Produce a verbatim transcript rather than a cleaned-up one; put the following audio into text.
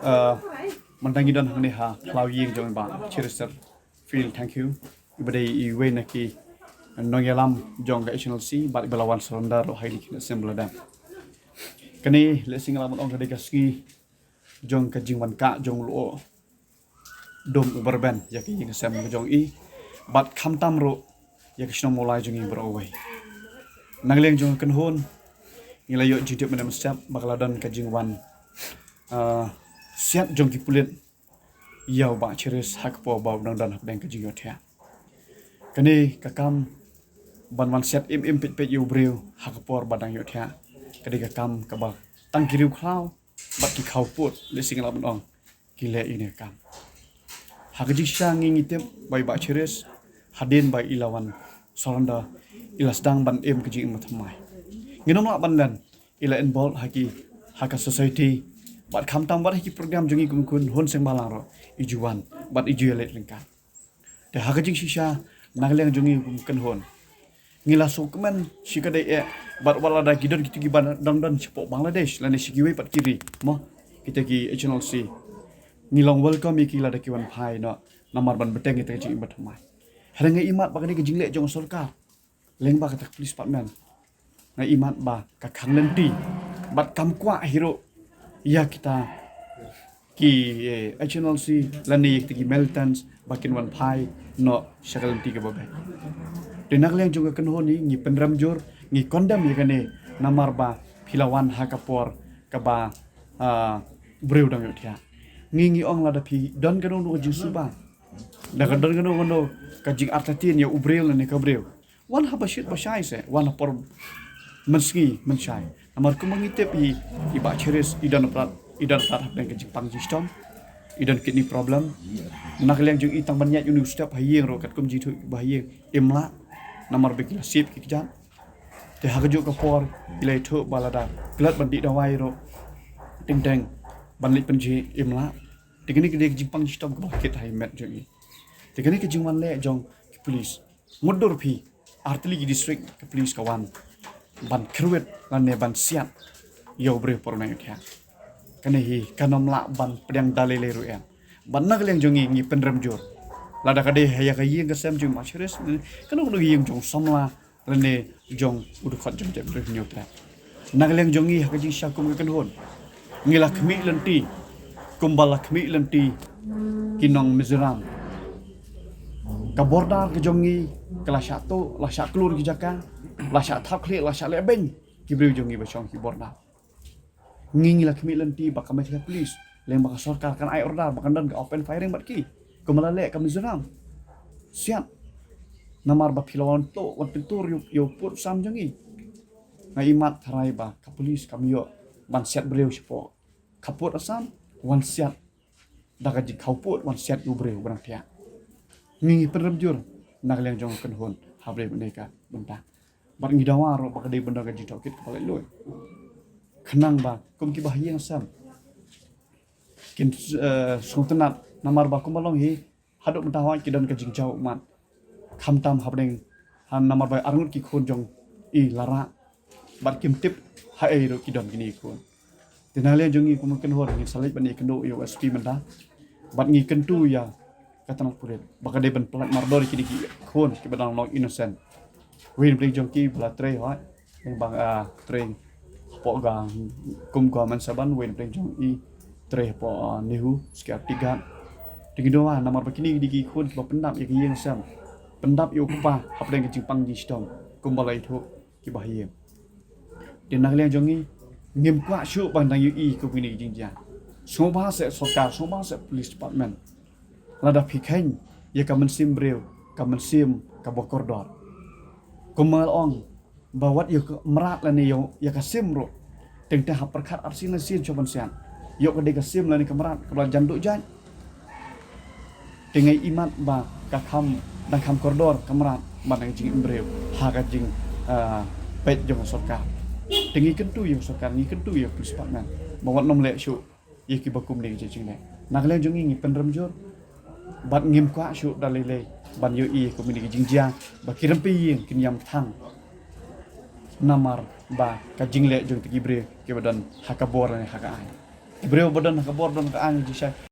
Uh, mynta ngi don hangne ha khlaw ïing jong i Bah Cherister Phil Thangkhiew, iba dei iwei na ki nongïalam jong ka H N L C bad iba la wan surrender ruh ha ine i assembly da. Kane lehse nga lah ban ong ka dei ka sngi jong ka jingwan kah jong u lyoh dum uba rben ïa ka ïing ka sem ka jong i, bad khamtam ruh ïa ka shnong Mawlai jong i baroh kawei. Na ka liang jong ka kynhun, ngi la ïoh jingtip mynne mynstep ba ka la don ka jingwan, ah, siat jong ki pulit ïa u Bah Cheris ha ka por ba u dang don hapdeng ka jingïohthiah. Kane ka kam ban wan siat im im peit peit ïa u briew ha ka por ba dang ïohthiah, ka dei ka kam kaba tang ki riewkhlaw bad ki khawpud, lehse nga lah ban ong, ki leh ine i kam. Ha ka jingshisha ngi ngi tip ba i Bah Cheris, hadien ba i la wan surrender, i la sdang ban im ka jingim bathymmai. Ngin ym lah ban len, i la involve ha ki, ha ka society, bad khamtam bad ha ki program jong ngi kum kynhun seng bhalang ruh i ju wan bad i ju ïaleit ryngkat. Te ha ka jingshisha, na ka liang jong ngi kum kynhun, ngi la sngewkmen shikatdei eh, bad wat lada ki don kito kiba dang don shapoh Bangladesh lane sha kiwei pat ki ri, mo, kita ki H N L C, ngi long welcome ïa ki lada ki wan phai noh, namar ban bteng ïa ka jingim bathymmai. Hynrei nga ïohi ba ka dei ka jingleh jong ka sorkar lyngba kata ka police department, nga ïohi ba ka khang lynti bad kam kwah hi ruh ïa kita ki, eh, H N L C lane ïa kita ki militants ba kin wan phai noh sha ka lynti kaba beit. Te na ka liang jong ka kynhun ngi, ngi pynrem jur, ngi condemn ïa kane, namar ba phi la wan ha ka por kaba, ah, briew dang ïohthiah. Ngi ngi ong lada phi don kano kano ka jingsuba, da ka don kano kano ka jingartatien ïa u briew lane ka briew, wan haba shit ba shai se, wan ha por mynsngi mynshai. Namar kumba ngi tip i, i Bah Cheris i don palat, i don palat hapdeng ka jingpang jingshitom, i don kidney problem. Na ka liang jong i tang ban ïaid une u step ha ïing ruh katkum jingthoh ba ha ïing im lah, namar ba ki la sip ki kjat. Te ha kajuh ka por i la ïathuh ba lada klet ban dih dawai ruh, teng teng ban leit pynjhieh im lah. Te kane ka dei ka jingpang jingshitom kaba kit ha i met jong i. Te kane ka jingwan leh jong ki police, mutdur phi, artylli ki district ka police ka wan ban kyrwit lane ban siat ïa u briew por u dang ïohthiah. Kane hi kan ym lah ban pdiang da lei lei ruh em. Bad na ka liang jong ngi ngi pynrem jur, lada ka dei ha ïa ka ïing ka sem jong i Bah Cheris, kano kano ka ïing jong u samla lane jong u dkhot jong u jaitbynriew Hynñiewtrep. Na ka liang jong ngi ha ka jingshisha kum ka kynhun, ngi la khmih lynti kumba la khmih lynti ki nong Mizoram. Ka border ka jong ngi ka la shah tuh, la shah klur ki jaka, la shah thap khlieh, la shah leh beiñ ki briew jong ngi ba shong ki border. Ngi ngi la khmih lynti ba ka Meghalaya Police lyngba ka sorkar kan ai order ba kan don ka open firing bad ki, kumba la leh ka Mizoram. Siat, namar ba phi la wan tuh, wan pyntur ïa u, ïa u pud u sam jong ngi. Nga ïohi tharai ba ka police kam ïoh ban siat briew shapoh ka pud u sam, wan siat da ka jingkhawpud, wan siat ïa u briew ba dang thiah. Ngi ngi pynrem jur na ka liang jong ka kynhun ha kane ka bynta. Bad ngi dawa ruh ba ka dei ban don ka jingtohkit kaba laitluid, khnang ba kum ki bahaïing sem kin, eh, sngewtynnat, namar ba kumba long hi, haduh mynta hoi ki don ka jingjaw ummat, khamtam hapdeng, ha namar ba arngut ki khun jong i la rah bad kim tip haei ruh ki don kine ki khun. Te na ka liang jong ngi kum ka kynhun ngin sa leit ban ïakynduh ïa u S P mynta bad ngi kyntu ïa ka tnat pulit ba ka dei ban pyllait mardor ïa kine ki khun kiba dang long innocent. Wei na pdeng jong ki ba la trei hoi, lyngba, ah, trei hapoh ka, kum ka Mansaban, wei na pdeng jong i trei hapoh, ah, NEHU, security guard. Te ngi dawa namar ba kine ki dei ki khun kiba pyndap ïa ka ïing sem, pyndap ïa u kpa hapdeng ka jingpang jingshitom kumba la ïathuh ki bahaïing. Te na ka liang jong ngi, ngim kwah shuh ban dang ïohi kum kine ki jingjia. Sngewbha seh sorkar, sngewbha seh police department, lada phi kheiñ ïa ka mynsiem briew, ka mynsiem kaba kordor. Kumba nga la ong ba wat ïa ka mrad lane ïa, ïa ka sim ruh, teng teng ha pyrkhat arsien sien shuwa ban siat, ïoh ka dei ka sim lane ka mrad kaba la jan duh jait. Te nga ïohi ba ka kham, dang kham kordor ka mrad bad ka jingim briew ha ka jing, ah, peit jong ka sorkar. Te ngi kyntu ïa ka sorkar, ngi kyntu ïa ka police department ba wat nym leh shuh ïa kiba kum kine ki jingjia. Na ka liang jong ngi ngi pynrem jur bad ngim kwah shuh da lei lei ban ïohi kum kine ki jingjia ba ki rympei ïing kin ïam kthang namar ba ka jingleh jong kita ki briew kiba don ha ka bor ne ha ka aiñ. Briew ba don ha ka bor don ka aiñ jingshai.